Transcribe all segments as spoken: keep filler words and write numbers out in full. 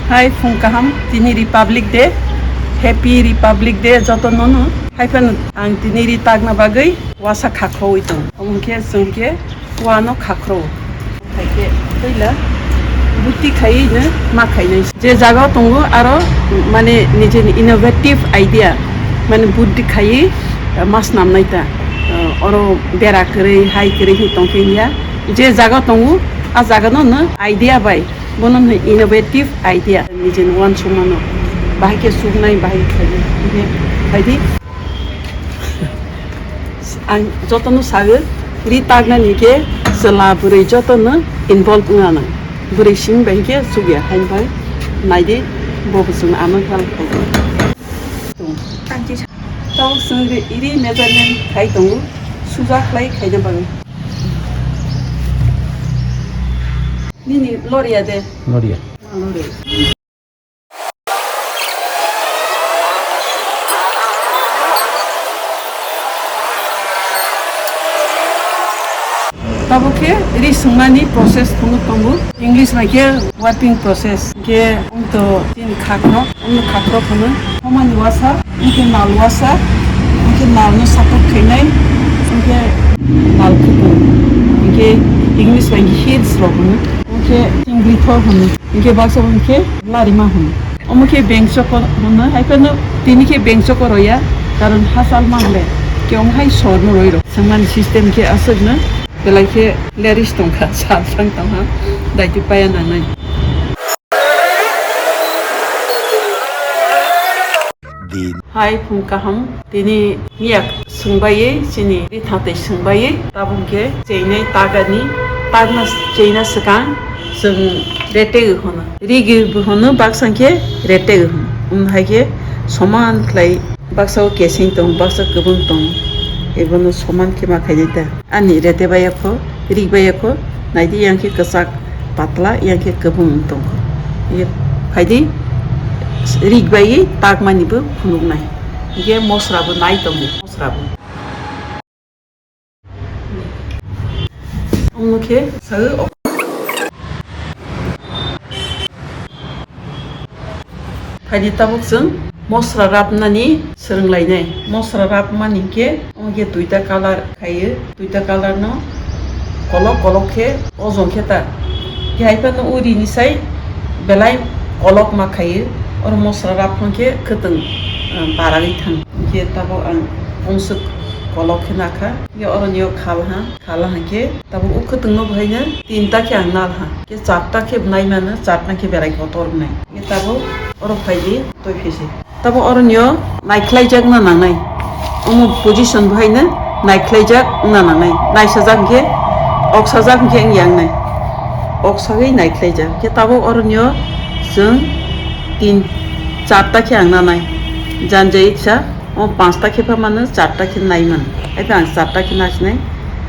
Hai phung kaham, tini Republic Day, Happy Republic Day joto nono. Hai phano ang tini ri tagna bagwi wasa khakrowi tong. Omo khe chwng khe wano khakro. Hai khe puila butti khaiwi no ma khainai. Je jaga tongo aro mane nijeni innovative idea mane butti khaiwi, eh, ma snamnai ta. Eh, oro bera kwrwi, hai kwrwi hi tongkhe ya. Je jaga tongo, a jaga no no idea bai. Bono hwnwi innovative idea. Nijeni uansukmano bahai khe suknai, bahai khe khaidi. Ang jotono sago, ri taknani khe chwla bwrwi jotono involve wngna nang. Bwrwi simi bai khe sukya, haini bai naidi bo bwswng ano help khaidi. Tabuk chwng ri, ri measurement khai tongo, suja khlai khaina bagwi. Nini loriya de? Loriya. Tabuk khe ri swngmani process phunuk tongo. English bai khe wiping process. Khe wngto tini khakrok, wngno khakrok hwnwi. Homani wasa, wngkhe nal wasa, wngkhe nalno support khainai, wngkhe nal kupung, wngkhe English bai khe heels rok hwnwi, wngkhe chingri thok hwnwi, wngkhe baksa wngkhe larima hwnwi. Omo khe beng chokor hwnwi, hai phano tini khe beng chokor roya, karon hachal mangle khe omo hai sorno roi rok. Swngmani system khe aswkno, belai khe leris tongkha, sal sang tongha, daiti paya nangnai. Hai phung kaham, tini miyak swngbai, chini ri thatai swngbai, tabuk khe cheinai tagani, tagna cheina swkang chwng rete hwno. Rigi bo hwno, baksa khe rete hwno. Wng hai khe soman khlai baksa o kesing tong, baksa kwbwng tong, ebono soman khe ma khainai ta. Ani rete bai kho, rik bai kho, naidi yang khe kwchak patla, yang khe kwbwng wng tongkho. Ye phaidi rik bai takmani bo phunuknai. Ye mosra bo nai tongo, mosra bo. Omo khe sago. Phaidi tabuk chwng mosra rapnani swrwnglainai. Mosra rapmani khe, omo khe duita colour khaio, duita colour no kolok kolok khe ojong khe ta. Khe hai phano uri ni sai belai kolok ma khaio, oro mosra rap phang khe khwtwng, ah, baragwi thang. Khe tabuk ang ongswk kolok khe nakha, khe oro nio khalha. Khala hwnkhe tabuk o khwtwngno bo haino tinta khe ang nalha. Khe charta khe bo naimano, charta khe berai kotor wngnai. Khe tabuk oro phaidi toi phisi. Tabuk oro nio naikhlaijakna nangnai. Omo position bo haino naikhlaijak wngna nangnai. Naisajak hwnkhe, oksajak hwnkhe wngya wngnai. Oksagwi naikhlaijak. Khe tabuk oro nio chwng tin, charta khe ang nanai. Janjai sa. O panchta khe pha mano, charta khe nai mano. Ai khe ang charta khe nasinai,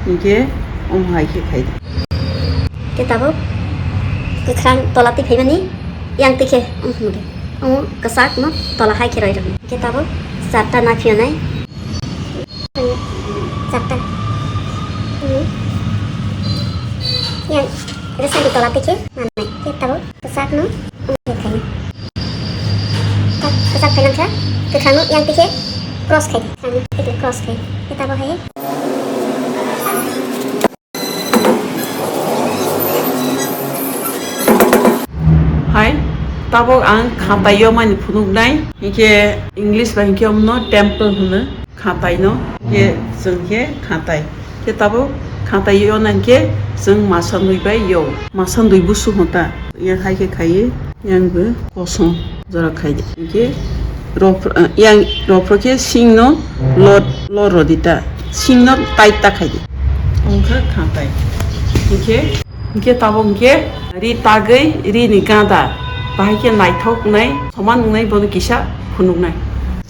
hinkhe omo hai khe khai di. Khe tabuk kwkhwrang tola twi phaimani, yang twi khe, omo hwnwi. Omo kwchak no tola hai khe roi rwkni. Khe tabuk charta naphiyonai. Charta. Hmm. Yang rwsani tola twi khe manai. Khe tabuk kwchak no. Kwchak phainang kha, kwkhwrangno yang twi khe cross khai di, kwkhwrangno twi khe cross khai di. Khe tabuk hai. Hai, tabuk ang khatai yomani phunuknai, hinkhe English bai hinkhe omno temple hwno. Khatai no, khe chwng khe khatai. Khe tabuk khatai yo nang khe chwng masa nwi bai yo. Masa nwi busu hota. Yang hai khe khaiwi, yang bo kosong jora khai di. Khe rok, yang rok khe sing no lor, lor rodi ta. Sing no tight ta khai di. Wngkha khatai. Khe Hinkhe tabuk hinkhe ri tagwi ri ni ganda bahai khe naithok wngnai, soman wngnai, bono kisa phunuknai.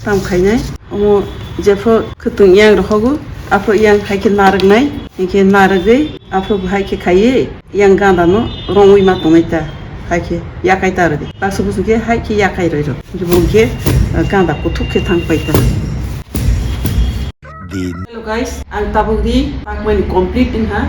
Tam khainai, omo jephru khwtwng yang rohogo, aphru yang hai khe narwknai, hinkhe narwgwi aphru bahai khe khaiwi yang ganda no rongwi ma tongnai ta, hai khe yakai ta rwdi. Baksa bwswng khe hai khe yakai rwi rw. Hinkhe bo hinkhe, ah, ganda kuthuk khe thang pai ta. Hello guys, ang tabuk ri pakmani complete wngkha.